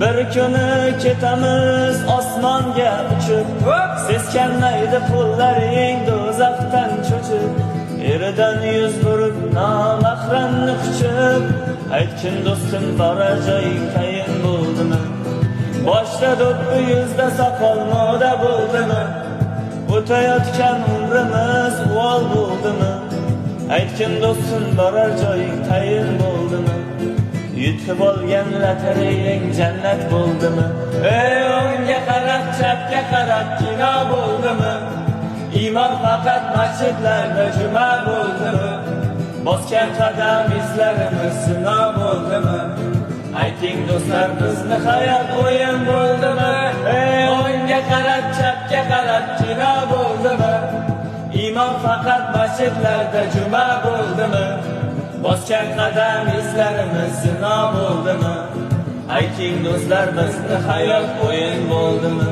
Bir kuni ketamiz osmonga uchib, seskanmaydi qo'llaring do'zaxdan cho'chib. Eridan yuz burib, nomahramni quchib, aytgin, do'stim, borar joying tayin bo'ldimi? Boshda do'ppi, yuzda soqol moda bo'ldimi? O'tayotgan umrimiz uvol bo'ldimi? Aytgin, do'stim, borar joying tayin bo'ldimi? Yutib olgan lotereyang jannat bo'ldimi? Ey, o'ngga qarab, chapga qarab kino bo'ldimi? Iymon faqat masjidlarda juma bo'ldimi? Bosgan qadam izlarimiz zino bo'ldimi? Ayting, do'stlar, bizni hayot o'yin bo'ldimi? Ey, o'ngga qarab, chapga qarab kino bo'ldimi? Iymon faqat masjidlarda juma bo'ldimi? Bosgan qadam izlarimiz zino bo'ldimi? Ayting, do'stlar, bizni hayot o'yin bo'ldimi?